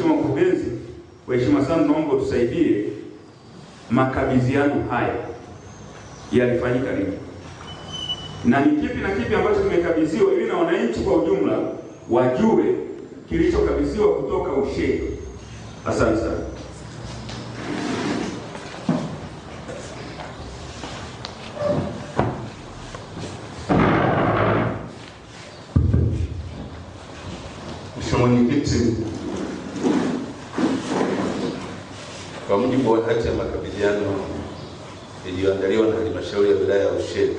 Mheshimiwa Mkurugenzi, kwa heshima sana naomba tusaidie, makabidhiano haya yalifanyika lini na ni kipi na kipi ambacho kimekabidhiwa, ili na wananchi kwa ujumla wajue kilichokabidhiwa kutoka Ushetu. Asante sana. Mheshimiwa Mwenyekiti, kwa mujibu wa hati ya makabidhiano iliyoandaliwa na Halmashauri ya Wilaya ya Ushetu,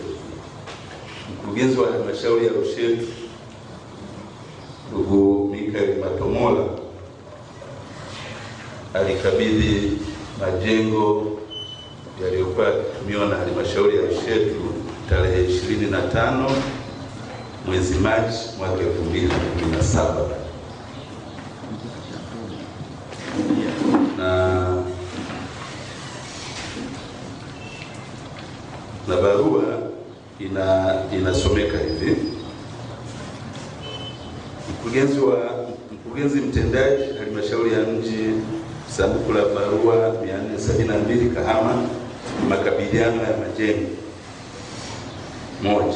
Mkurugenzi wa Halmashauri ya Ushetu ndugu Mikael Matomola alikabidhi majengo yaliyokuwa yakitumiwa na Halmashauri ya Ushetu tarehe 25 mwezi Machi mwaka 2017. Na barua inasomeka hivi: Mkurugenzi mtendaji Halmashauri ya Mji, sanduku la barua 472 Kahama, makabidhiano ya majengo. 1.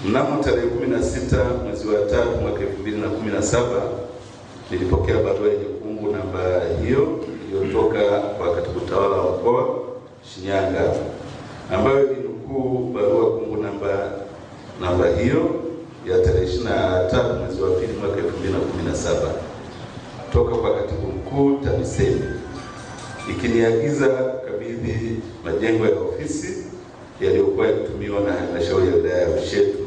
Mnamo tarehe 16 mwezi wa 3 mwaka 2017 nilipokea barua yenye kumbu namba hiyo iliyotoka kwa katibu tawala wa mkoa Shinyanga, ambayo ilinukuu barua kumbu namba hiyo ya tarehe 23 mwezi wa 2 mwaka 2017 toka kwa katibu mkuu TAMISEMI ikiniagiza kukabidhi majengo ya ofisi yaliyokuwa yakitumiwa na Halmashauri ya Wilaya ya Ushetu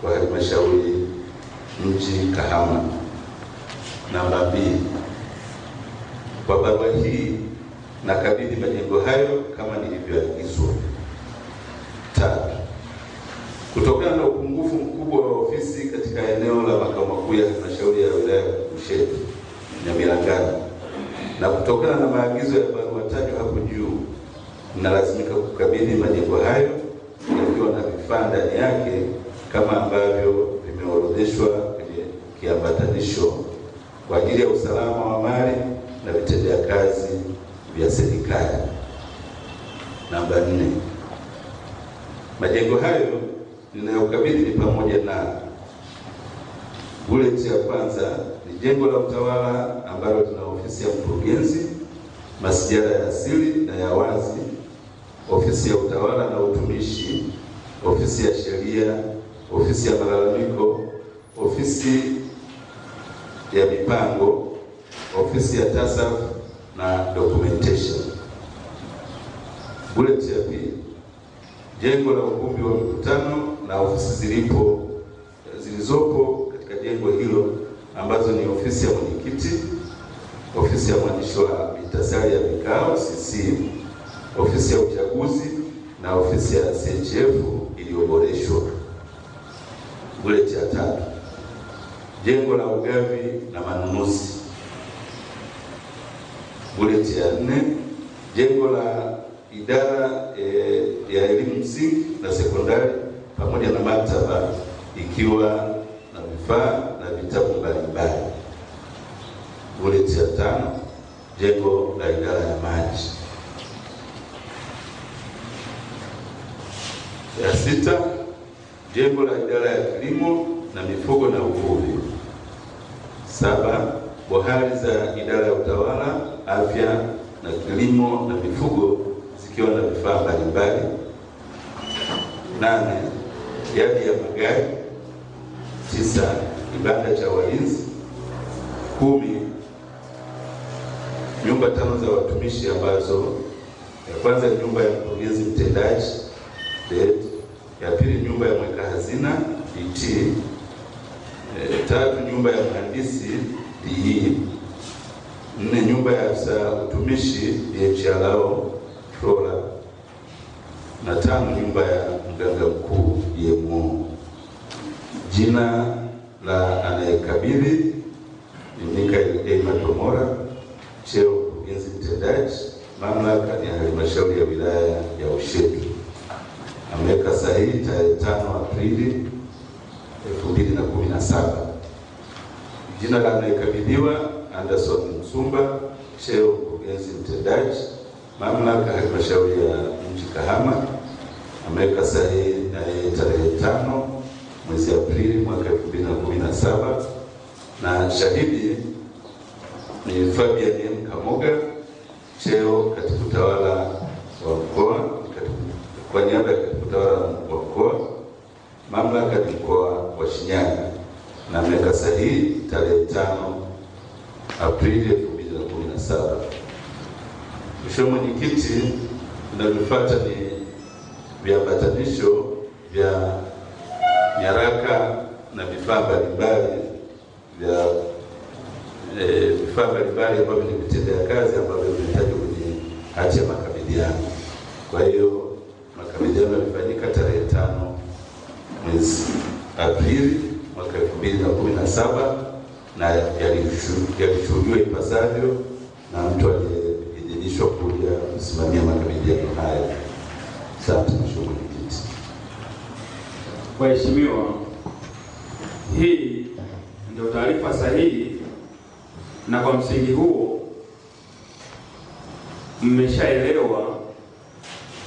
kwa Halmashauri Mji Kahama. Namba 2. Kwa barua hii nakabidhi majengo hayo kama nilivyoagizwa. 3. Kutokana na upungufu mkubwa wa ofisi katika eneo la makao makuu ya Halmashauri ya Wilaya ya Ushetu Nyamilangano, na kutokana na maagizo ya barua tajwa hapo juu, nalazimika kukabidhi majengo hayo yakiwa na vifaa ndani yake kama ambavyo vimeorodheshwa kwenye kiambatanisho kwa ajili ya usalama wa mali na vitendea kazi vya serikali. Namba 4. Majengo hayo ninayokabidhi ni pamoja na bullet ya kwanza ni jengo la utawala ambalo tuna ofisi ya mkurugenzi, masijara ya asili na ya wazi, ofisi ya utawala na utumishi, ofisi ya sheria, ofisi ya malalamiko, ofisi ya mipango, ofisi ya TASAF na documentation. Bullet ya pili, jengo la ukumbi wa mikutano na ofisi zilizopo katika jengo hilo ambazo ni ofisi ya mwenyekiti, ofisi ya mwandishi wa mitasari ya vikao CC, ofisi ya uchaguzi na ofisi ya CHF iliyoboreshwa. Bullet ya 3, jengo la ugavi na manunuzi. Bullet ya 4, jengo la idara ya elimu msingi na sekondari pamoja na maktaba ikiwa na vifaa na vitabu mbalimbali. Bullet ya 5, jengo la idara ya maji. Ya 6, jengo la idara ya kilimo na mifugo na uvuvi. 7, bohari za idara ya utawala, afya na kilimo na mifugo zikiwa na vifaa mbalimbali. 8, yadi ya magari. 9, kibanda cha walinzi. 10, nyumba 5 za watumishi ambazo ya kwanza nyumba ya mkurugenzi mtendaji DED, ya pili nyumba ya mweka hazina DT, 3 nyumba ya mhandisi DE, 4 nyumba ya afisa utumishi DHLO Flora, na 5 nyumba ya mganga mkuu DMO. Jina la anayekabidhi ni Mikael A. Matomora, cheo mkurugenzi mtendaji, mamlaka ni Halmashauri ya Wilaya ya Ushetu. Ameweka sahihi tarehe 5 Aprili 2017. Jina la anayekabidhiwa Anderson Msumba, cheo mkurugenzi mtendaji, mamlaka halmashauri ya mji Kahama, ameweka sahihi na yeye tarehe 5 mwezi Aprili mwaka 2017, na shahidi ni Fabian M. Kamoga, cheo katibu tawala wa mkoa, kwa niaba ya katibu tawala wa mkoa, mamlaka ni mkoa wa Shinyanga, na ameweka sahihi tarehe 5 Aprili 2017. Mheshimiwa Mwenyekiti, vinavyofuata ni viambatanisho vya nyaraka na vifaa mbalimbali vya vifaa mbalimbali ambavyo ni vitendea kazi ambavyo vimetajwa kwenye hati ya makabidhiano. Kwa hiyo makabidhiano yalifanyika tarehe 5 mwezi Aprili mwaka 2017 na yalishuhudiwa ipasavyo na mtu aliyeidhinishwa kuja kusimamia makabidhiano haya. Asante Mheshimiwa Mwenyekiti. Waheshimiwa, hii ndio taarifa sahihi, na kwa msingi huo mmeshaelewa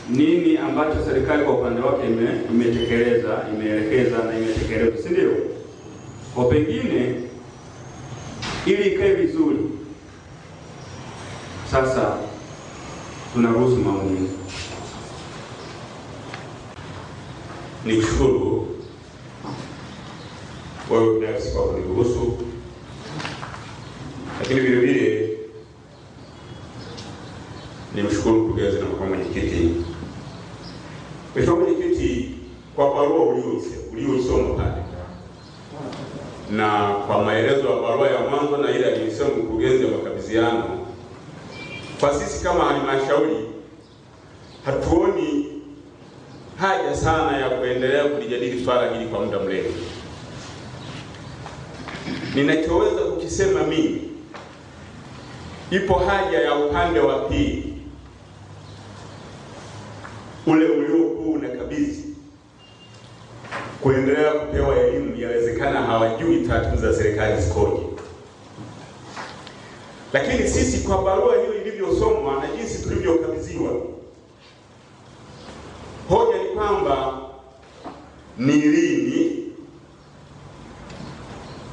nini ambacho serikali kwa upande wake imetekeleza, imeelekeza na imetekeleza, si ndio? Kwa pengine ili ikae vizuri, sasa tunaruhusu maoni. Nikushukuru wewe binafsi kwa kuniruhusu, lakini vile vile nimshukuru mkurugenzi na makamu mwenyekiti. Mheshimiwa Mwenyekiti, kwa barua ulioisoma pale na kwa maelezo ya barua ya mwanzo na ile aliyosema mkurugenzi wa makabidhiano, kwa sisi kama halmashauri hatuoni haja sana ya kuendelea kulijadili swala hili kwa muda mrefu. Ninachoweza kukisema mimi, ipo haja ya upande wa pili ule uliokuwa unakabidhi kuendelea kupewa elimu. Yawezekana hawajui taratibu za serikali zikoje, lakini sisi kwa barua hiyo ilivyosomwa na jinsi tulivyokabidhiwa, hoja ni kwamba ni lini.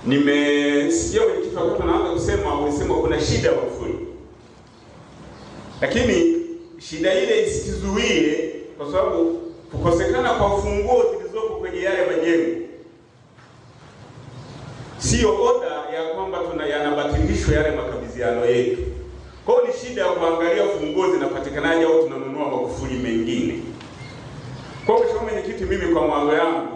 Nimesikia mwenyekiti wakati anaanza kusema, ulisema kuna shida ya Magufuli, lakini shida ile isituzuie, kwa sababu kukosekana kwa funguo zilizopo kwenye yale majengo sio oda ya kwamba yanabatilishwa yale makabidhiano yetu. Kwa hiyo ni shida ya kuangalia funguo zinapatikanaje au tunanunua Magufuli mengine. Kwa hiyo Mheshimiwa Mwenyekiti, mimi kwa mawazo yangu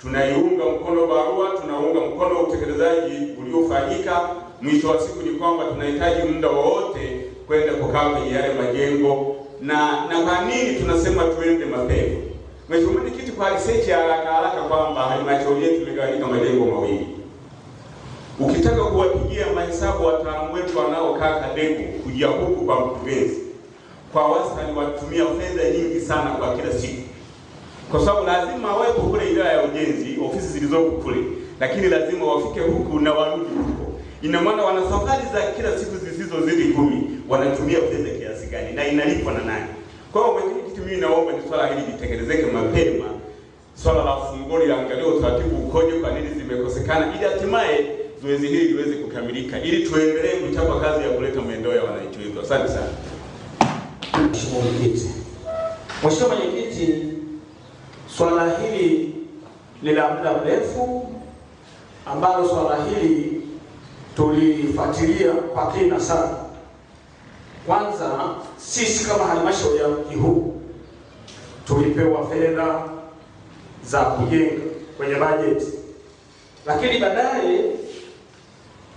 tunaiunga mkono barua, tunaunga mkono utekelezaji uliofanyika. Mwisho wa siku ni kwamba tunahitaji muda wowote kwenda kukaa kwenye yale majengo. Na kwa nini tunasema tuende mapema? Mheshimiwa Mwenyekiti, kwa research ya haraka haraka kwamba halmashauri yetu imegawanyika majengo mawili. Ukitaka kuwapigia mahesabu wataalamu wetu wanaokaa Kadeko kuja huku kwa mkurugenzi, kwa wastani watumia fedha nyingi sana kwa kila siku, kwa sababu lazima wawepo kule idara ya ujenzi, ofisi zilizoko kule, lakini lazima wafike huku na warudi huko. Ina maana wana safari za kila siku zisizozidi 10, wanatumia fedha kiasi gani na inalipwa na nani? Kwa hiyo mwenyekiti, mimi naomba ni swala hili litekelezeke mapema. Swala la funguo liangaliwe utaratibu ukoje, kwa nini zimekosekana, ili hatimaye zoezi hili liweze kukamilika, ili tuendelee kuchapa kazi ya kuleta maendeleo ya wananchi wetu. Asante sana. Mheshimiwa Mwenyekiti. Mheshimiwa Mwenyekiti, swala hili ni la muda mrefu, ambalo swala hili tulifuatilia kwa kina sana. Kwanza sisi kama halmashauri ya mji huu tulipewa fedha za kujenga kwenye bajeti, lakini baadaye,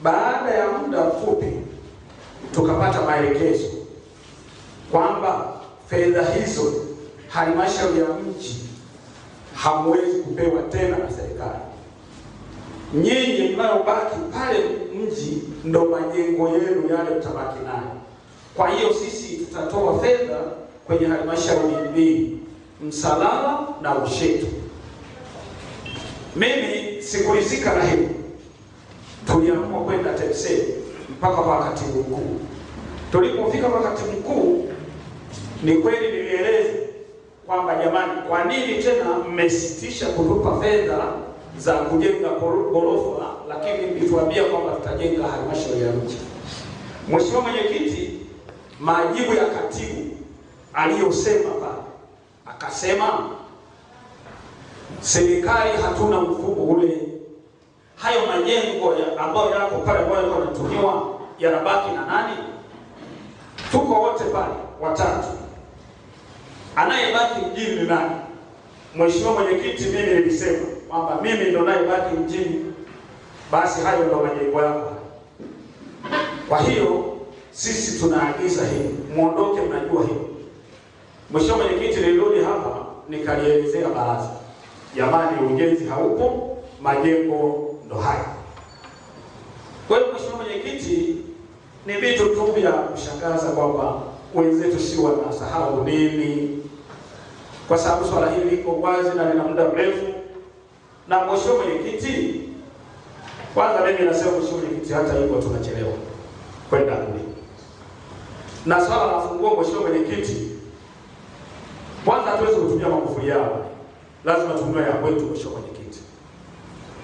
baada ya muda mfupi, tukapata maelekezo kwamba fedha hizo halmashauri ya mji hamwezi kupewa tena na serikali. Nyinyi mnayobaki pale mji ndo majengo yenu yale mtabaki nayo. Kwa hiyo sisi tutatoa fedha kwenye halmashauri mbili, Msalala na Ushetu. Mimi sikuridhika na hilo. Tuliamua kwenda TAMISEMI mpaka kwa katibu mkuu. Tulipofika kwa katibu mkuu, ni kweli nilieleza kwamba jamani, kwa nini tena mmesitisha kutupa fedha za kujenga ghorofa, lakini mlituambia kwamba tutajenga halmashauri ya mji. Mheshimiwa Mwenyekiti, majibu ya katibu aliyosema pale, akasema serikali hatuna mfumo ule, hayo majengo ambayo yako pale ambayo yanatumiwa yanabaki na nani? Tuko wote pale watatu, anayebaki mjini ni nani? Mheshimiwa Mwenyekiti, mimi nilisema kwamba mimi ndo nayebaki mjini, basi hayo ndo majengo yako. Kwa hiyo sisi tunaagiza hivi, muondoke, mnajua hivi. Mheshimiwa Mwenyekiti, nilirudi hapa nikalielezea baraza, jamani, ujenzi haupo, majengo ndo haya. Kwa hiyo Mheshimiwa Mwenyekiti, ni vitu tu vya kushangaza kwamba wenzetu si wanasahau nini, kwa sababu swala hili liko wazi na lina muda mrefu. Na Mheshimiwa Mwenyekiti, kwanza mimi nasema Mheshimiwa Mwenyekiti, hata hivyo tunachelewa kwenda kule. Na swala la funguo, Mheshimiwa Mwenyekiti, kwanza hatuwezi kutumia makufuli yao, lazima tununue ya kwetu. Mheshimiwa Mwenyekiti,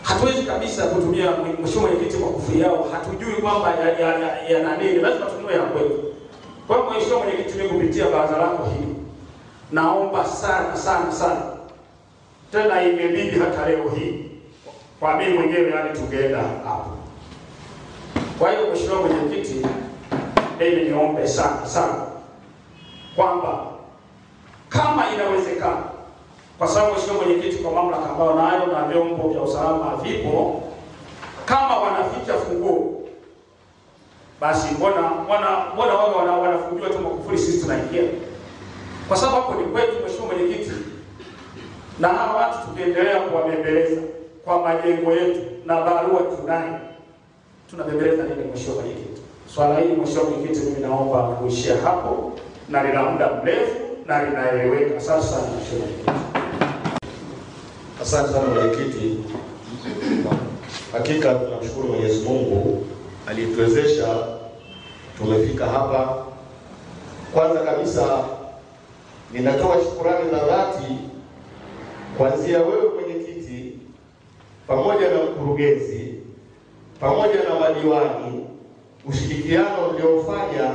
hatuwezi kabisa kutumia Mheshimiwa Mwenyekiti makufuli yao, hatujui kwamba ya nani, lazima tununue ya kwetu. Kwa hiyo Mheshimiwa Mwenyekiti, mimi kupitia baraza lako hili naomba sana sana sana, tena imebidi hata leo hii kwa mimi mwenyewe, yani tungeenda hapo. Kwa hiyo Mheshimiwa Mwenyekiti, mimi niombe sana sana kwamba kama inawezekana, kwa sababu Mheshimiwa Mwenyekiti, kwa mamlaka ambayo nayo na vyombo vya usalama vipo, kama wanaficha funguo basi mbona wao wanafungiwa tu makufuli, sisi tunaingia? Kwa sababu hapo ni kwetu Mheshimiwa Mwenyekiti, na hawa watu tukiendelea kuwabembeleza kwa majengo yetu na barua tunayo, tunabembeleza nini Mheshimiwa Mwenyekiti? Swala hili Mheshimiwa Mwenyekiti, mimi naomba kuishia hapo, na lina muda mrefu na linaeleweka. Asante sana Mheshimiwa Mwenyekiti. Asante sana Mwenyekiti. Hakika tunamshukuru Mwenyezi Mungu alituwezesha tumefika hapa. Kwanza kabisa ninatoa shukurani za dhati kuanzia wewe mwenyekiti pamoja na mkurugenzi pamoja na madiwani, ushirikiano mliofanya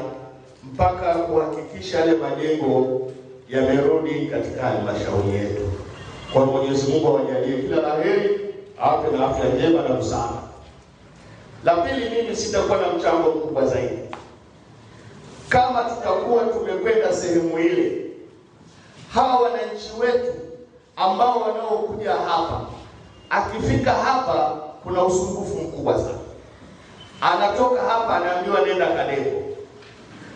mpaka kuhakikisha yale majengo yamerudi katika halmashauri yetu. Kwa Mwenyezi Mungu awajalie kila laheri, awape na afya njema na busara. La pili, mimi sitakuwa na mchango mkubwa zaidi. Kama tutakuwa tumekwenda sehemu ile, hawa wananchi wetu ambao wanaokuja hapa, akifika hapa kuna usumbufu mkubwa sana. Anatoka hapa anaambiwa nenda Kadeko,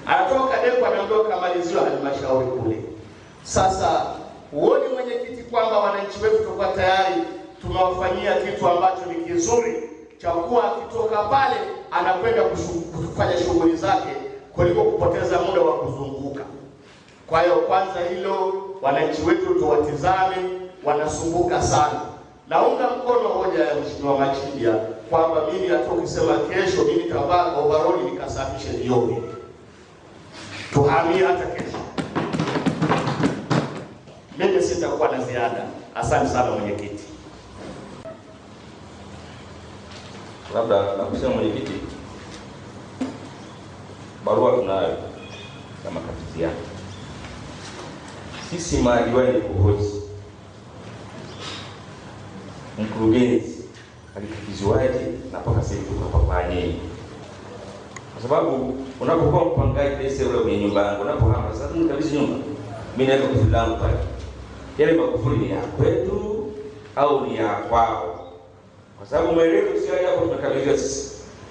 anatoka Kadeko anaambiwa kamaliziwa halmashauri kule. Sasa huoni mwenyekiti kwamba wananchi wetu tutakuwa tayari tumewafanyia kitu ambacho ni kizuri cha kuwa akitoka pale anakwenda kufanya shughuli zake kuliko kupoteza muda wa kuzunguka? Kwa hiyo kwanza hilo wananchi wetu tuwatizame, wanasumbuka sana. Naunga mkono hoja ya Mheshimiwa Machibia kwamba mimi hata ukisema kesho mimi nitavaa overall nikasafishe jioni, tuhamie hata kesho, mimi sitakuwa na ziada. Asante sana mwenyekiti. Labda nakusema mwenyekiti, barua tunayo ya makabidhiano. Sisi madiwani kuhoji mkurugenzi alikabidhiwaje na mpaka sasa tuko hapa kwa nini? Kwa sababu unapokuwa mpangaji pesa ule kwenye nyumba yangu, unapohama sasa nikabidhi nyumba, mimi naweka kufuli langu pale. Yale makufuli ni ya kwetu au ni ya kwao? Kwa sababu maelezo sio yako tumekabidhiwa sisi.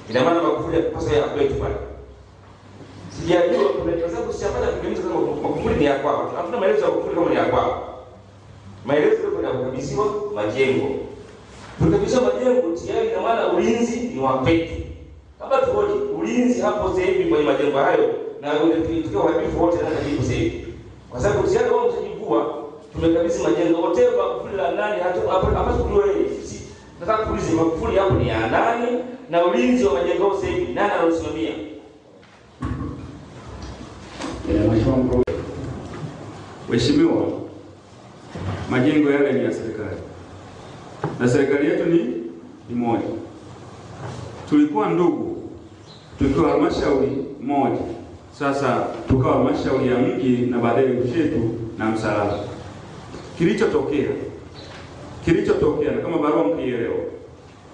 Ina maana makufuli yakupaswa ya kwetu pale. Sijajua kwa sababu sijapata kipindi kama makufuli ni ya kwao. Hatuna maelezo ya makufuli kama ni ya kwao. Maelezo yako ya kukabidhiwa majengo. Tukabidhiwa majengo tayari, ina maana ulinzi ni wa kwetu. Labda tuhoji ulinzi hapo sasa hivi kwenye majengo hayo na tukio uharibifu wote na jibu sasa hivi. Kwa sababu tayari wao mtajivua tumekabidhi majengo wote makufuli la nani hatu hapa kujua yeye. Sisi nataka kuuliza makufuli hapo ni ya nani Na ulinzi wa majengo sasa hivi nani anasimamia? Mheshimiwa, majengo yale ni ya serikali na serikali yetu ni moja. Tulikuwa ndugu tukiwa halmashauri moja, sasa tukawa halmashauri ya mji na baadaye Ushetu na Msalala. Kilichotokea na kama barua mkielewa,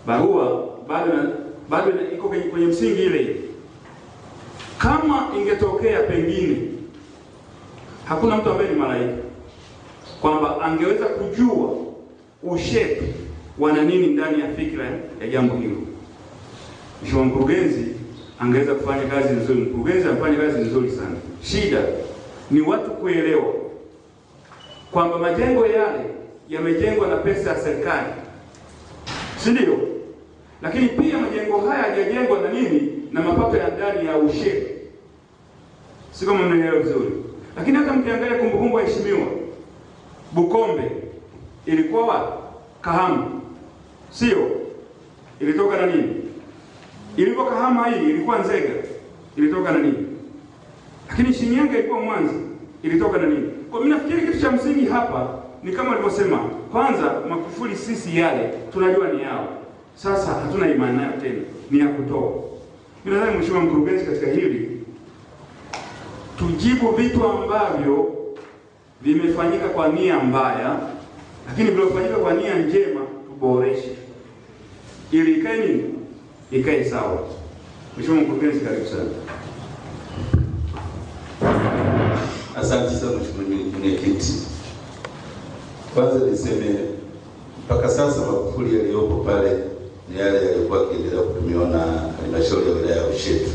barua bado iko kwenye msingi ile ile. Kama ingetokea pengine, hakuna mtu ambaye ni malaika kwamba angeweza kujua Ushetu wana nini ndani ya fikra ya jambo hilo. Mheshimiwa mkurugenzi angeweza kufanya kazi nzuri. Mkurugenzi amefanya kazi nzuri sana. Shida ni watu kuelewa kwamba majengo yale yamejengwa na pesa ya serikali, si ndio? Lakini pia majengo haya hayajengwa na nini? Na mapato ya ndani ya Ushetu. Si kama mnaelewa vizuri. Lakini hata mkiangalia kumbukumbu ya Mheshimiwa Bukombe ilikuwa wapi? Kahama. Sio? Ilitoka na nini? Ilikuwa Kahama, hii ilikuwa Nzega. Ilitoka na nini? Lakini Shinyanga ilikuwa Mwanza. Ilitoka na nini? Kwa mimi nafikiri kitu cha msingi hapa ni kama walivyosema, kwanza makufuli sisi yale tunajua ni yao. Sasa hatuna imani nayo tena, ni ya kutoa. Mimi nadhani Mheshimiwa mkurugenzi, katika hili tujibu vitu ambavyo vimefanyika kwa nia mbaya, lakini vilivyofanyika kwa nia njema tuboreshe ili ikae nini? Ikae sawa. Mheshimiwa mkurugenzi, karibu sana. Asante sana Mheshimiwa Mwenyekiti. Kwanza niseme mpaka sasa makufuli yaliyopo pale ni yale yaliyokuwa yakiendelea kutumiwa na halmashauri ya wilaya ya Ushetu.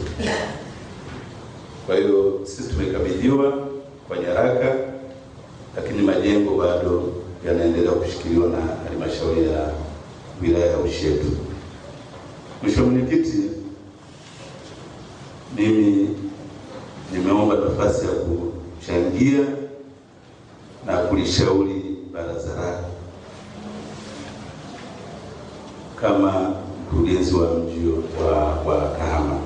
Kwa hiyo sisi tumekabidhiwa kwa nyaraka, lakini majengo bado yanaendelea kushikiliwa na halmashauri ya wilaya ya Ushetu. Mheshimiwa Mwenyekiti, mimi nimeomba nafasi ya kuchangia na kulishauri baraza lako kama mkurugenzi wa mji wa Kahama.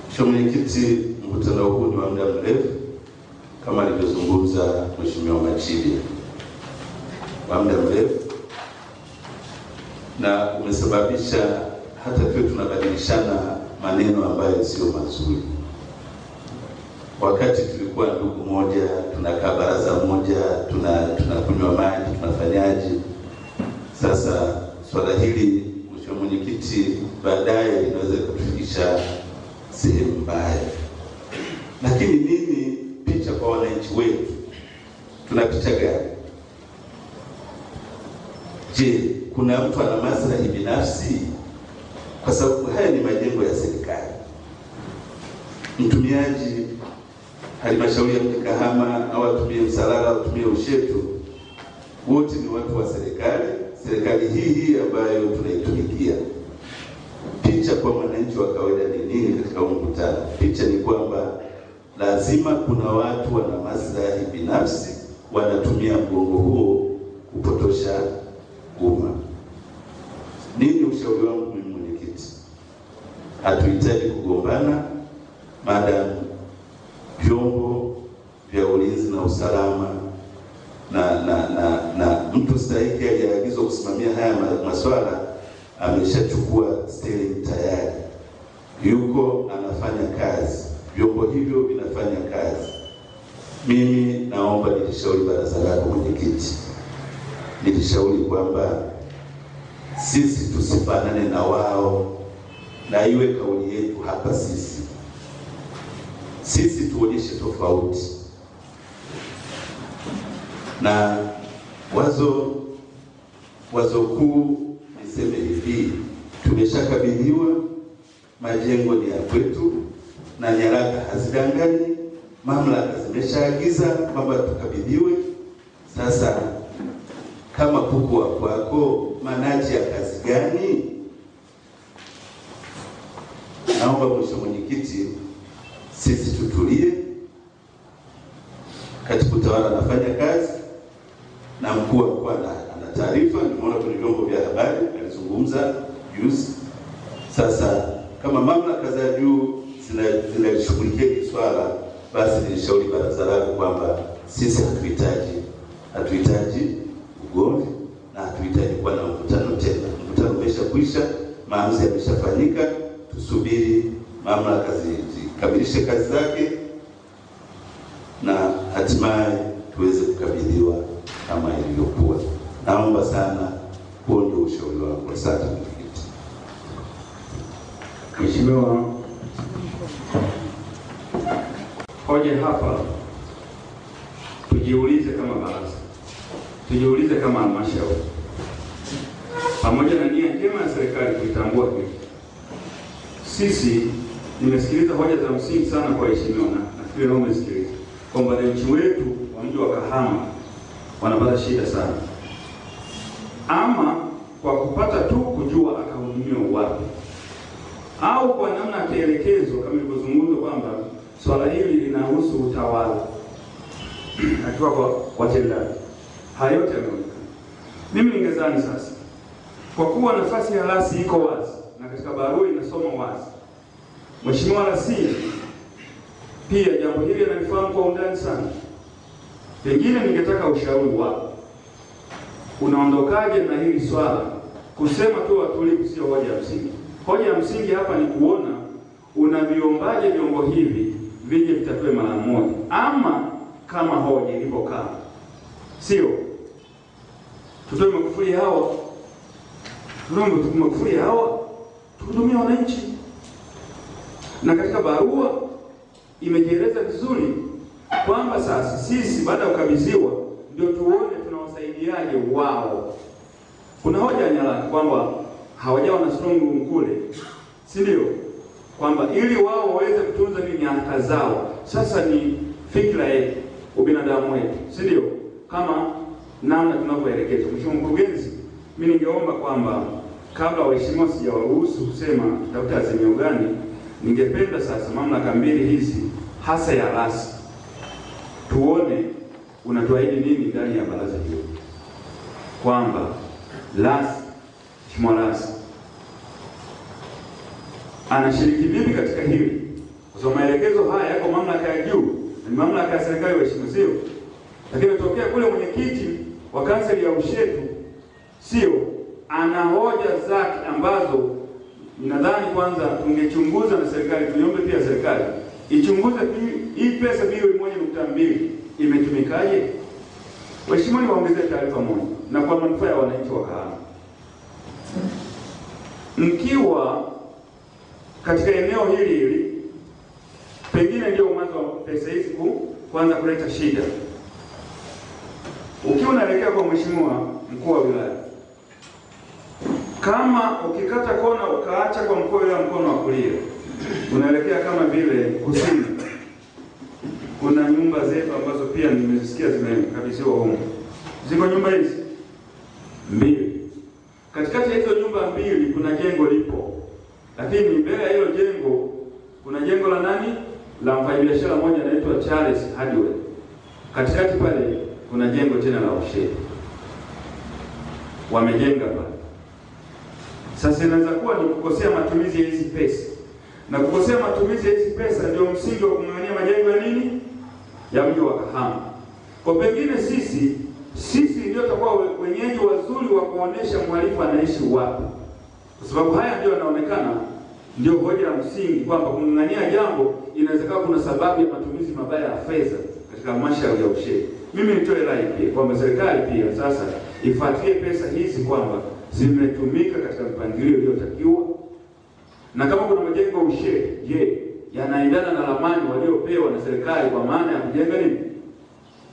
Mheshimiwa Mwenyekiti, mkutano huu ni wa muda mrefu kama alivyozungumza Mheshimiwa Machibia, wa muda mrefu, na umesababisha hata tuwe tunabadilishana maneno ambayo sio mazuri. Wakati tulikuwa ndugu moja, tunakaa baraza moja, tunakunywa maji, tunafanyaje? Sasa swala hili Mheshimiwa Mwenyekiti, baadaye linaweza kutufikisha sehemu mbaya. Lakini nini picha kwa wananchi wetu? Tuna picha gani? Je, kuna mtu ana maslahi binafsi? Kwa sababu haya ni majengo ya serikali. Mtumiaji halmashauri ya mji Kahama au atumie Msalala au atumie Ushetu, wote ni watu wa serikali, serikali hii ambayo tunaitumikia. Picha kwa mwananchi wa kawaida ni nini katika huu mkutano? Picha ni kwamba lazima kuna watu wana maslahi binafsi wanatumia mgongo huo kupotosha umma. Nini ushauri wangu mimi mwenyekiti? Hatuhitaji kugombana maadamu vyombo vya ulinzi na usalama na mtu stahiki aliyeagizwa kusimamia haya masuala ameshachukua steering tayari, yuko anafanya kazi, vyombo hivyo vinafanya kazi. Mimi naomba nilishauri baraza lako mwenyekiti, nilishauri kwamba sisi tusifanane na wao, na iwe kauli yetu hapa sisi tuonyeshe tofauti. Na wazo kuu niseme hivi, tumeshakabidhiwa majengo ni ya kwetu na nyaraka hazidanganyi, mamlaka zimeshaagiza kwamba tukabidhiwe. Sasa kama kuku wa kwako, manaji ya kazi gani? Naomba Mheshimiwa Mwenyekiti, sisi tutulie. Katibu tawala anafanya kazi na mkuu wa mkoa ana taarifa, nimeona kwenye vyombo vya habari alizungumza juzi. Sasa kama mamlaka za juu zinalishughulikia hili swala, basi nilishauri baraza lako kwamba sisi hatuhitaji ugomvi na hatuhitaji kuwa na mvutano tena. Mvutano umeshakwisha, maamuzi yameshafanyika, tusubiri mamlaka zikamilishe kazi zake na hatimaye tuweze kukabidhiwa kama ilivyokuwa. Naomba sana, huo ndio ushauri wangu. Asante mwenyekiti. Mheshimiwa, hoja hapa tujiulize kama baraza, tujiulize kama halmashauri, pamoja na nia njema ya serikali kuitambua hili. Sisi nimesikiliza hoja za msingi sana kwa waheshimiwa, na nafikiri nao umesikiliza kwamba wananchi wetu wa mji wa Kahama wanapata shida sana, ama kwa kupata tu kujua akahudumiwa wapi, au kwa namna ya kielekezo kama ilivyozungumzwa kwamba swala hili linahusu utawala akiwa kwa watendaji. Hayo yote yameonekana. Mimi ningezani sasa, kwa kuwa nafasi ya rasi iko wazi na katika barua inasoma wazi, Mheshimiwa Rasi pia jambo hili analifahamu kwa undani sana. Pengine ningetaka ushauri wako, unaondokaje na hili swala? Kusema tu watulivu sio hoja ya msingi. Hoja ya msingi hapa ni kuona unaviombaje vyombo hivi vije vitatue mara moja, ama kama hoja ilivyokaa, sio tutoe makufuri hawa, tutoe makufuri hawa, tuhudumie wananchi. Na katika barua imejieleza vizuri kwamba sasa sisi baada ya kukabidhiwa ndio tuone tunawasaidiaje wao. Kuna hoja ya nyaraka kwamba hawajawa na strong room kule, si ndio? Kwamba ili wao waweze kutunza nini nyaraka zao. Sasa ni fikra yetu, ubinadamu wetu, si ndio? Kama namna tunavyoelekezwa. Mheshimiwa Mkurugenzi, mimi ningeomba kwamba kabla waheshimiwa sijawaruhusu kusema tutafuta azimio gani, ningependa sasa mamlaka mbili hizi hasa ya rasi tuone unatuahidi nini ndani ya baraza hilo, kwamba rasi, Mheshimiwa rasi anashiriki vipi katika hili, kwa sababu maelekezo haya yako mamlaka ya juu, ni mamlaka ya serikali waheshimiwa, sio? Lakini tokea kule mwenyekiti wa kanseli ya Ushetu, sio, ana hoja zake ambazo nadhani kwanza tungechunguza na serikali, tuiombe pia serikali ichunguze hii pesa bilioni 1.2 imetumikaje. Waheshimiwa, niwaongezee taarifa moja na kwa manufaa ya wananchi wa Kahama. Mkiwa katika eneo hili hili, pengine ndio mwanzo wa pesa hizi kuanza kuleta shida. Ukiwa unaelekea kwa mheshimiwa mkuu wa wilaya, kama ukikata kona ukaacha kwa mkuu wa wilaya mkono wa kulia, unaelekea kama vile kusini, kuna nyumba zetu ambazo pia nimezisikia zimekabidhiwa huko. Ziko nyumba hizi mbili. Katikati ya hizo nyumba mbili kuna jengo lipo, lakini mbele ya hilo jengo kuna jengo la nani? La mfanyabiashara mmoja anaitwa Charles Hardware. Katikati pale kuna jengo tena la Ushetu, wamejenga pale. Sasa inaweza kuwa ni kukosea matumizi ya hizi pesa, na kukosea matumizi ya hizi pesa ndio msingi wa kung'ang'ania majengo ya nini ya mji wa Kahama. Kwa pengine sisi ndio tutakuwa wenyeji wazuri wa kuonesha mhalifu anaishi wapi, kwa sababu haya ndio yanaonekana ndio hoja ya msingi kwamba kung'ang'ania jambo inawezekana kuna sababu ya matumizi mabaya ya fedha katika halmashauri ya Ushetu. Mimi nitoe rai pia kwamba serikali pia sasa ifuatilie pesa hizi kwamba zimetumika katika mpangilio uliotakiwa, na kama kuna majengo Ushetu, je, yanaendana na ramani waliopewa na serikali kwa maana ya kujenga nini?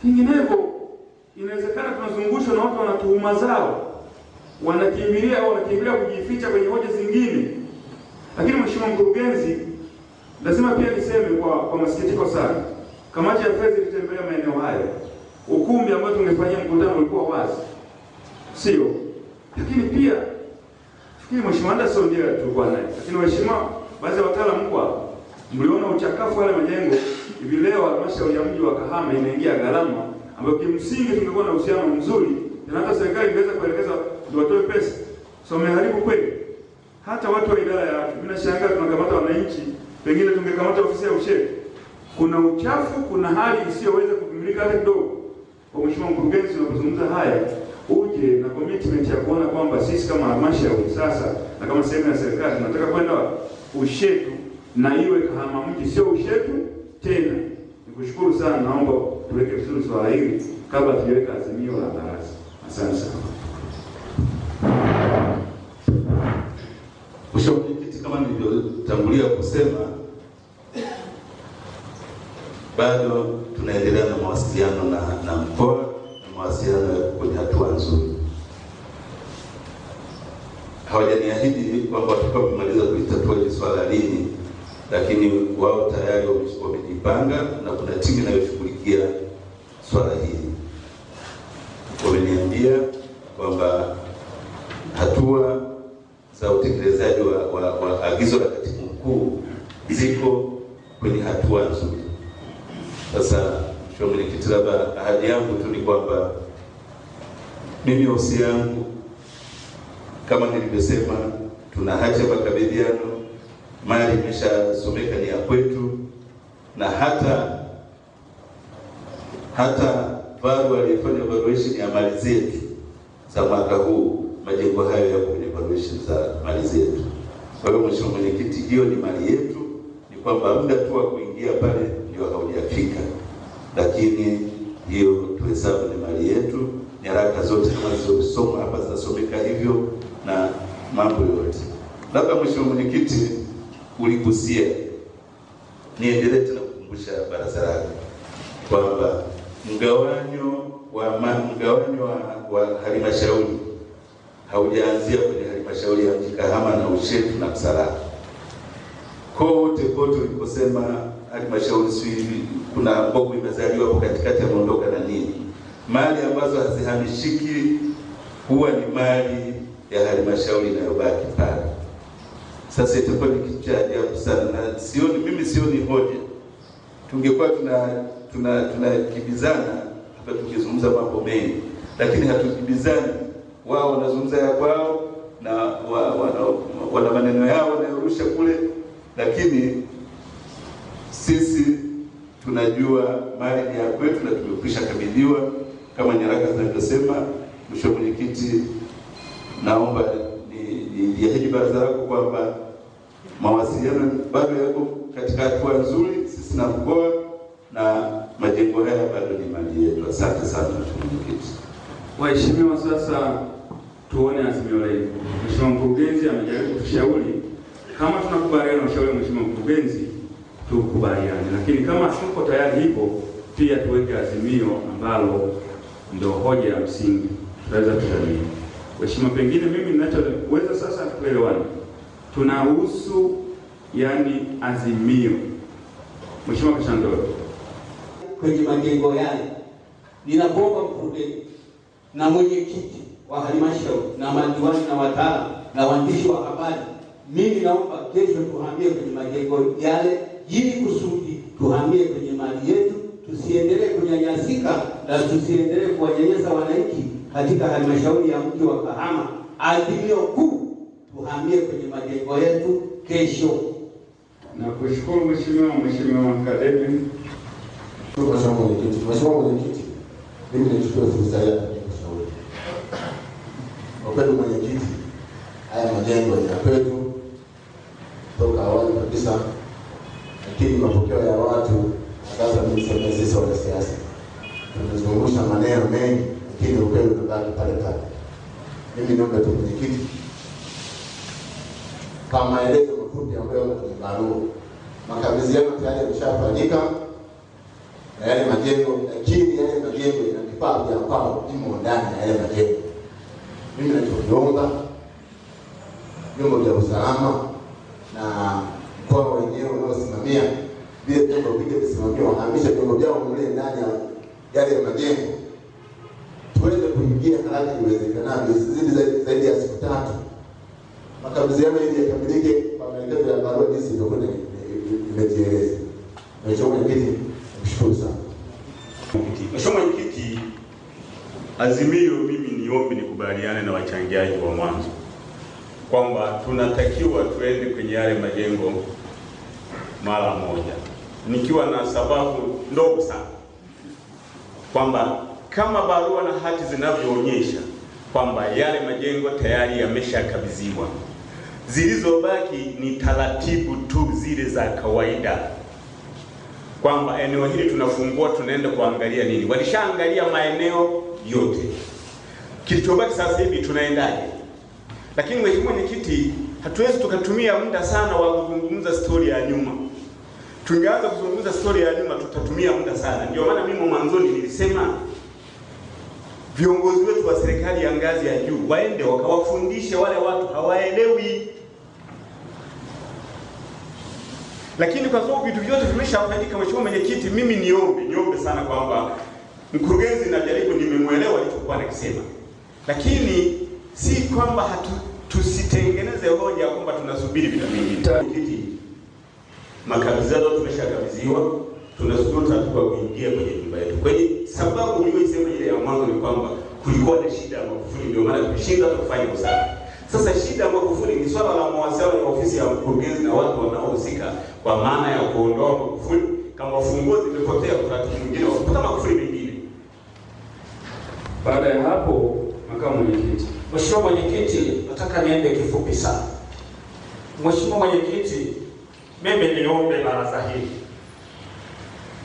Vinginevyo inawezekana tunazungushwa na watu wana tuhuma zao, wanakimbilia au wanakimbilia kujificha kwenye hoja zingine. Lakini Mheshimiwa Mkurugenzi, lazima pia niseme kwa masikitiko sana, kamati ya fedha ilitembelea maeneo hayo. Ukumbi ambao tungefanyia mkutano ulikuwa wazi, sio? Lakini pia fikiri Mheshimiwa Anderson ndiye tulikuwa naye, lakini waheshimiwa baadhi ya wataalamu kwa mliona uchakafu wale majengo. Hivi leo halmashauri ya mji wa Kahama inaingia gharama ambayo kimsingi tungekuwa na uhusiano mzuri na hata serikali ingeweza kuelekeza ndio watoe pesa. So meharibu kweli. Hata watu wa idara ya afya, mimi nashangaa tunakamata wananchi, pengine tungekamata ofisi ya Ushetu. Kuna uchafu, kuna hali isiyoweza kuvumilika hata kidogo. Kwa Mheshimiwa Mkurugenzi, unapozungumza haya uje na commitment ya kuona kwamba sisi kama halmashauri sasa na kama sehemu ya serikali tunataka kwenda Ushetu na iwe Kahama mji, sio Ushetu tena. Nikushukuru sana, naomba tuweke vizuri swala hili kabla tujaweka azimio la baraza. Asante sana. Mheshimiwa Mwenyekiti, kama nilivyotangulia kusema, bado tunaendelea na mawasiliano na mkoa, na mawasiliano kwenye hatua nzuri. Hawajaniahidi kwamba watakuwa wamemaliza kulitatua hili swala lini, lakini wao tayari wamejipanga na kuna timu inayoshughulikia swala hili. Wameniambia kwamba hatua za utekelezaji wa agizo la katibu mkuu ziko kwenye hatua nzuri. Sasa Mheshimiwa Mwenyekiti, labda ahadi yangu tu ni kwamba mimi ofisi yangu kama nilivyosema, tuna hati ya makabidhiano, mali imeshasomeka ni ya kwetu, na hata valu aliyefanya valuation ya mali zetu za mwaka huu, majengo hayo yako kwenye valuation za mali zetu. Kwa hiyo Mheshimiwa Mwenyekiti, hiyo ni mali yetu, ni kwamba muda tu wa kuingia pale ndio haujafika, lakini hiyo tuhesabu ni mali yetu. Nyaraka zote kama zilizosomwa hapa zinasomeka hivyo na mambo yote. Labda Mheshimiwa Mwenyekiti uligusia, niendelee tena kukumbusha baraza lako kwamba mgawanyo wa halmashauri haujaanzia kwenye halmashauri ya mji Kahama na Ushetu na Msalala. Kote kote uliposema halmashauri si kuna mbogo imezaliwa hapo katikati ameondoka na nini, mali ambazo hazihamishiki huwa ni mali ya halmashauri inayobaki pale. Sasa itakuwa ni kitu cha ajabu sana, na sioni, mimi sioni hoja. Tungekuwa tunakibizana hapa tungezungumza mambo mengi, lakini hatukibizani. Wao wanazungumza ya kwao na wana maneno yao wanayorusha kule, lakini sisi tunajua mali ni ya kwetu na tumekwisha kabidhiwa kama nyaraka zinavyosema. Mheshimiwa Mwenyekiti, naomba niahidi baraza lako kwamba mawasiliano bado yako katika hatua nzuri, sisi na mkoa, na majengo haya bado ni mali yetu. Asante sana Mheshimiwa Mwenyekiti. Waheshimiwa, sasa tuone azimio letu. Mheshimiwa Mkurugenzi amejaribu kutushauri, kama tunakubaliana na ushauri wa Mheshimiwa Mkurugenzi tukubaliane, lakini kama tuko tayari hivyo pia tuweke azimio ambalo ndio hoja ya msingi tutaweza kujadili. Waheshimiwa, pengine mimi ninachoweza sasa tuelewane, tunahusu yani azimio. Mheshimiwa Kashandoro, kwenye majengo yale, ninakuomba mkurugenzi na mwenyekiti wa halmashauri na madiwani na wataalamu na waandishi wa habari, mimi naomba kesho tuhamie kwenye majengo yale ili kusudi tuhamie kwenye mali yetu, tusiendelee kunyanyasika na tusiendelee kuwanyanyasa wananchi katika halmashauri ya mji wa Kahama. Azimio kuu, tuhamie kwenye majengo yetu kesho. Na kushukuru Mheshimiwa Kademi. Mheshimiwa Mwenyekiti, mimi nichukue fursa hii kushauri. Kwa kweli mwenyekiti, haya majengo ni ya kwetu toka awali kabisa, lakini mapokeo ya watu sasa, mimi sema sisi wanasiasa tumezungusha maneno mengi, lakini ukweli unabaki pale pale. Mimi niombe tu mwenyekiti, kama maelezo mafupi ambayo yako kwenye barua, makabidhiano tayari yameshafanyika na yale majengo, lakini yale majengo yana vifaa vya kwao vimo ndani ya yale majengo. Mimi ninachokiomba vyombo vya usalama na mkoa wenyewe unaosimamia vile vyombo vile visimamia, wahamishe vyombo vyao mle ndani ya yale majengo, tuweze kuingia haraka iwezekanavyo, isizidi zaidi ya siku 3. Makabidhiano ili yakamilike kwa maelekezo ya barua jinsi ilivyokuwa imejieleza. Mheshimiwa Mwenyekiti, nakushukuru sana. Mheshimiwa Mwenyekiti, azimio mimi niombe nikubaliane na wachangiaji wa mwanzo. kwamba tunatakiwa tuende kwenye yale majengo mara moja, nikiwa na sababu ndogo sana kwamba kama barua na hati zinavyoonyesha kwamba yale majengo tayari yameshakabidhiwa, zilizobaki ni taratibu tu zile za kawaida, kwamba eneo hili tunafungua, tunaenda kuangalia nini. Walishaangalia maeneo yote, kilichobaki sasa hivi tunaendaje? Lakini Mheshimiwa Mwenyekiti, hatuwezi tukatumia muda sana wa kuzungumza stori ya nyuma. Tungeanza kuzungumza stori ya nyuma tutatumia muda sana. Ndio maana mimi mwanzoni nilisema viongozi wetu wa serikali ya ngazi ya juu waende wakawafundishe wale watu hawaelewi. Lakini kwa sababu vitu vyote vimeshafanyika, Mheshimiwa Mwenyekiti, mimi niombe sana kwamba mkurugenzi, najaribu nimemuelewa alichokuwa anakisema, lakini si kwamba tusitengeneze hoja kwamba tunasubiri vitu vingine. Mwenyekiti, makabidhiano tumeshakabidhiwa, tunasubiri utaratibu wa kuingia kwenye nyumba yetu. Kwenye sababu uliyoisema ile ya mwanzo ni kwamba kulikuwa na shida ya Magufuli, ndio maana tumeshindwa kufanya usafi. Sasa shida ya Magufuli ni swala la mawasiliano ya ofisi ya mkurugenzi na watu wanaohusika, kwa maana ya kuondoa Magufuli. Kama funguo zimepotea, utaratibu mwingine wa kupata Magufuli mengine. Baada ya hapo, makamu mwenyekiti. Mheshimiwa Mwenyekiti, nataka niende kifupi sana. Mheshimiwa Mwenyekiti, mimi niombe baraza hili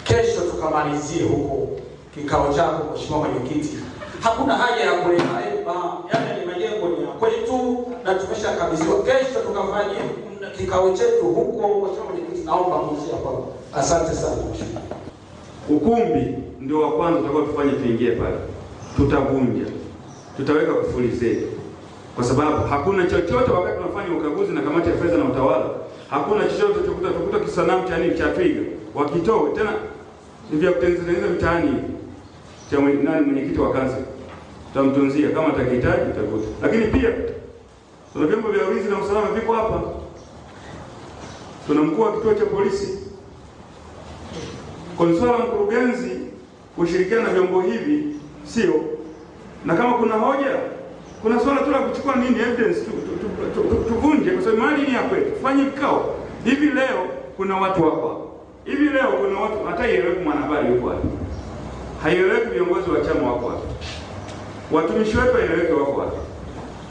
kesho tukamalizie huko kikao chako. Mheshimiwa Mwenyekiti, hakuna haja ya kuleta yale ni majengo ni ya kwetu na tumeshakabidhiwa. Kesho tukafanye kikao chetu huko. Mheshimiwa Mwenyekiti, naomba kuishia hapo. Asante sana mheshimiwa. Ukumbi ndio wa kwanza tutakao tufanye, tuingie pale, tutavunja, tutaweka kufuli zetu, kwa sababu hakuna chochote wakati tunafanya ukaguzi na kamati ya fedha na utawala, hakuna chochote tutakuta kisanamu cha nini cha twiga wakitoa tena ni vya kutengeneza mtaani cha nani, mwenyekiti wa kansa tutamtunzia kama atakihitaji tutakuta. Lakini pia tuna vyombo vya ulinzi na usalama viko hapa, tuna mkuu wa kituo cha polisi. Kwa swala mkurugenzi kushirikiana na vyombo hivi sio, na kama kuna hoja, kuna swala tu la kuchukua nini evidence tuvunje, kwa sababu mali ni ya kwetu. Tufanye vikao hivi. Leo kuna watu wako hivi, leo kuna watu hata ieleweki, mwanahabari yuko wapi, haieleweki, viongozi wa chama wako wapi, watumishi wetu haieleweki wako wapi.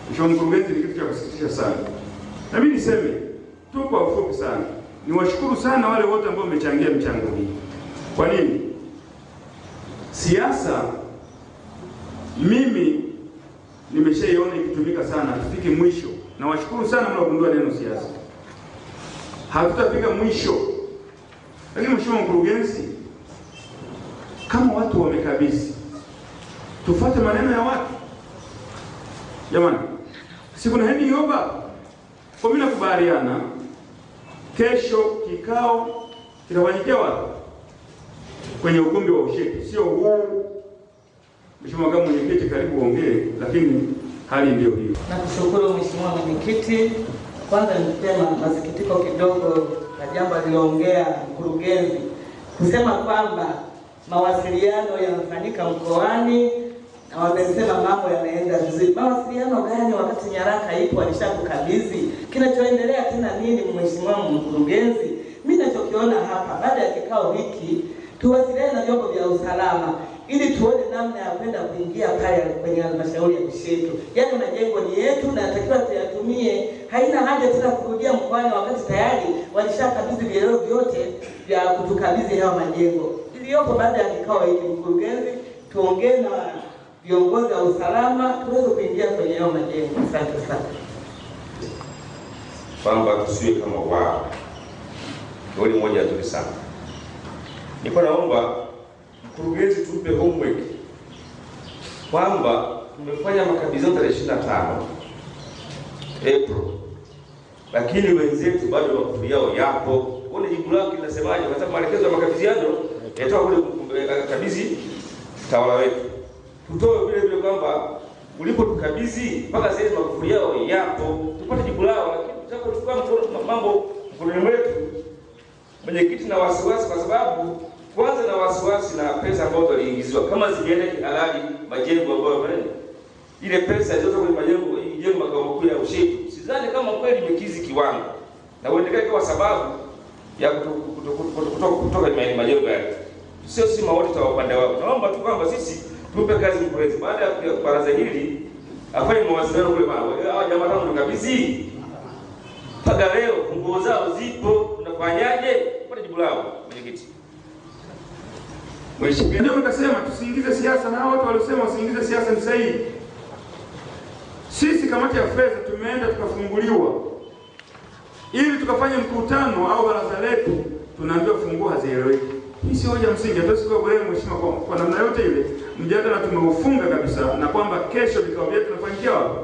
Mheshimiwa Mkurugenzi, ni kitu cha kusikitisha sana. Na mimi niseme tu kwa ufupi sana, niwashukuru sana wale wote ambao wamechangia mchango hii. Kwa nini? Siasa mimi nimeshaiona ikitumika sana, tufike mwisho. Na washukuru sana mliogundua neno siasa. Hatutafika mwisho. Lakini Mheshimiwa Mkurugenzi, kama watu wamekabidhi, tufuate maneno ya watu. Jamani, si kuna handing over? Kwa mimi nakubaliana, kesho kikao kitafanyikia wapi? Kwenye ukumbi wa Ushetu, sio huu. Mheshimiwa Makamu Mwenyekiti, karibu uongee, lakini hali ndio hiyo. Nakushukuru Mheshimiwa Mwenyekiti. Kwanza nisema masikitiko kidogo na jambo aliloongea mkurugenzi kusema kwamba mawasiliano yanafanyika mkoani na wamesema mambo yanaenda vizuri. Mawasiliano gani wakati nyaraka ipo alishakukabidhi? Kinachoendelea tena nini Mheshimiwa Mkurugenzi? Mimi ninachokiona hapa, baada ya kikao hiki tuwasiliane na vyombo vya usalama ili tuone namna ya kwenda kuingia pale kwenye halmashauri ya Ushetu. Yaani majengo ni yetu na natakiwa tuyatumie. Haina haja tena kurudia mkoani wakati tayari walishakabidhi vielelezo vyote vya kutukabidhi hayo majengo. Iliyopo baada ya kikao hiki, mkurugenzi, tuongee na viongozi wa usalama tuweze kuingia kwenye hayo majengo. Asante sana. Kwamba tusiwe kama wao. Kauli moja nzuri sana. Nilikuwa naomba mkurugenzi tupe homework kwamba tumefanya makabidhiano tarehe 25 April, lakini wenzetu bado makabidhi yao yapo. Uone jibu lako linasemaje, kwa sababu maelekezo ya makabidhiano yatoka kule kabidhi tawala wetu. Tutoe vile vile kwamba ulipotukabidhi mpaka sasa makufuri yao yapo, tupate jibu lao. Lakini tutakapochukua mambo mkononi mwetu, mwenyekiti, na wasiwasi, kwa sababu kwanza na wasiwasi na pesa ambazo waliingiziwa kama zimeenda kihalali majengo ambayo ile pesa iliyotoka kwenye majengo jengo makao makuu ya Ushetu, Sidhani kama kweli imekizi kiwango. Na uendelee kwa sababu ya kutoka majengo yake. Sio sisi maodita wa upande wao. Naomba tu kwamba sisi tumpe kazi mkurugenzi baada ya baraza hili afanye mawasiliano kule pale. Hawa jamaa tangu kabisa. Mpaka leo funguo zao zipo, tunafanyaje? Pata jibu lao mwenyekiti. Mheshimiwa, ndio nikasema tusiingize siasa, na watu waliosema wasiingize siasa ni sahihi. Sisi kamati ya fedha tumeenda tukafunguliwa ili tukafanye mkutano au baraza letu, tunaambiwa funguo hazieleweki. Hii sio hoja msingi. Hatuwezi kuwa mheshimiwa kwa namna yote ile. Mjadala tumeufunga kabisa na kwamba kesho vikao vyetu tunafanyikia wapi.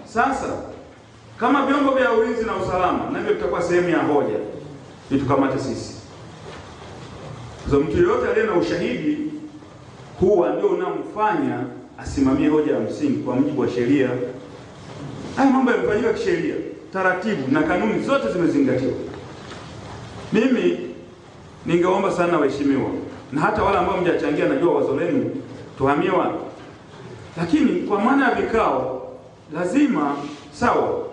Sasa kama vyombo vya ulinzi na usalama navyo vitakuwa sehemu ya hoja, nitukamate sisi. Kwa mtu yeyote aliye na ushahidi huwa ndio unamfanya asimamie hoja ya msingi kwa mujibu wa sheria. Haya mambo yamefanyika kisheria, taratibu na kanuni zote zimezingatiwa. Mimi ningeomba sana waheshimiwa, na hata wale ambao mjachangia, najua wazo lenu, tuhamie wapi. Lakini kwa maana ya vikao lazima sawa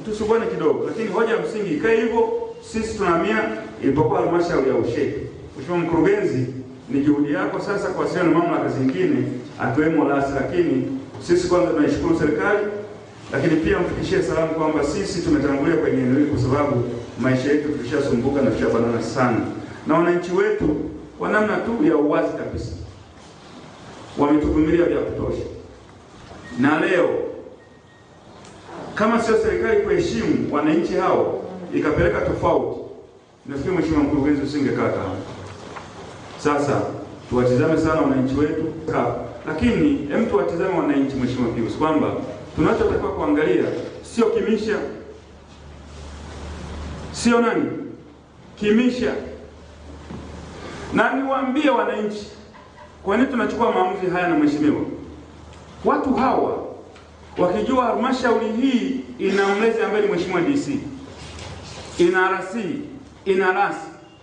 tusubane kidogo, lakini hoja ya msingi ikae hivyo. Sisi tunahamia ilipokuwa halmashauri ya Ushetu. Mheshimiwa mkurugenzi, ni juhudi yako sasa kuwasiliana na mamlaka zingine akiwemo lasi, lakini sisi kwanza tunaishukuru serikali, lakini pia mfikishie salamu kwamba sisi tumetangulia kwenye eneo hili kwa sababu maisha yetu tulishasumbuka na tulishabanana sana. Na wananchi wetu kwa namna tu ya uwazi kabisa wametuvumilia vya kutosha. Na leo kama sio serikali kuheshimu wananchi hao ikapeleka tofauti, nafikiri mheshimiwa mkurugenzi usingekaa kama. Sasa tuwatizame sana wananchi wetu, lakini hem tuwatizame wananchi mheshimiwa Pius, kwamba tunachotakiwa kuangalia sio kimisha, sio nani kimisha. Na niwaambie wananchi kwa nini tunachukua maamuzi haya na mheshimiwa. Watu hawa wakijua halmashauri hii ina mlezi ambaye ni mheshimiwa DC, ina RC, ina RAS,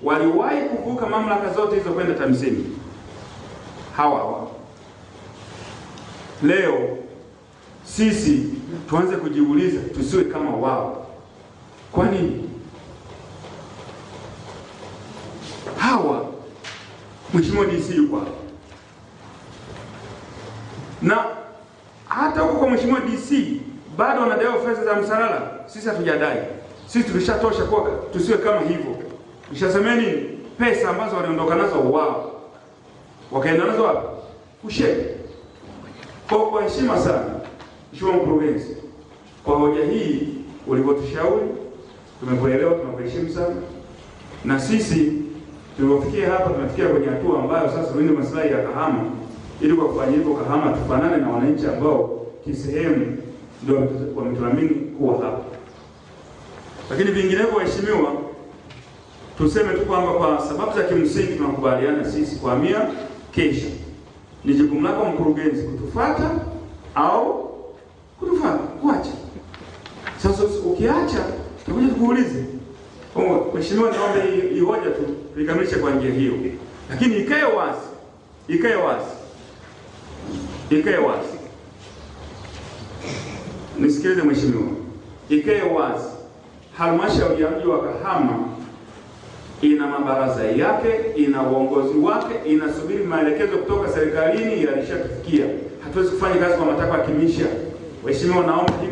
waliwahi kuvuka mamlaka zote hizo kwenda TAMISEMI. Hawa leo sisi tuanze kujiuliza tusiwe kama wao. Kwa nini? Hawa mheshimiwa DC yuko hapa, na hata huko kwa mheshimiwa DC bado wanadaiwa fedha za msalala. Sisi hatujadai. Sisi tulishatosha kwa tusiwe kama hivyo. Nishasemeni pesa ambazo waliondoka nazo wao wakaenda nazo wapi? Ushetu. Kwa heshima sana Mheshimiwa mkurugenzi, kwa hoja hii ulivyotushauri tumekuelewa, tunakuheshimu sana. Na sisi tulipofikia hapa tumefikia kwenye hatua ambayo sasa tulinde maslahi ya Kahama, ili kwa kufanya hivyo Kahama tufanane na wananchi ambao kisehemu ndio wametuamini kuwa hapa. Lakini vinginevyo waheshimiwa, tuseme tu kwamba kwa sababu za kimsingi tunakubaliana sisi kuhamia kesho. Ni jukumu lako mkurugenzi kutufuata au kutufuata kuacha. Sasa ukiacha tutakuja tukuulize. Mheshimiwa, naomba hii hoja tu tuikamilishe kwa njia hiyo. Lakini ikae wazi. Ikae wazi. Ikae wazi. Nisikilize mheshimiwa. Ikae wazi. Halmashauri ya mji wa Kahama ina mabaraza yake, ina uongozi wake, inasubiri maelekezo kutoka serikalini yalishatufikia. Hatuwezi kufanya kazi kwa matakwa ya kimisha. Waheshimiwa, naomba hivyo.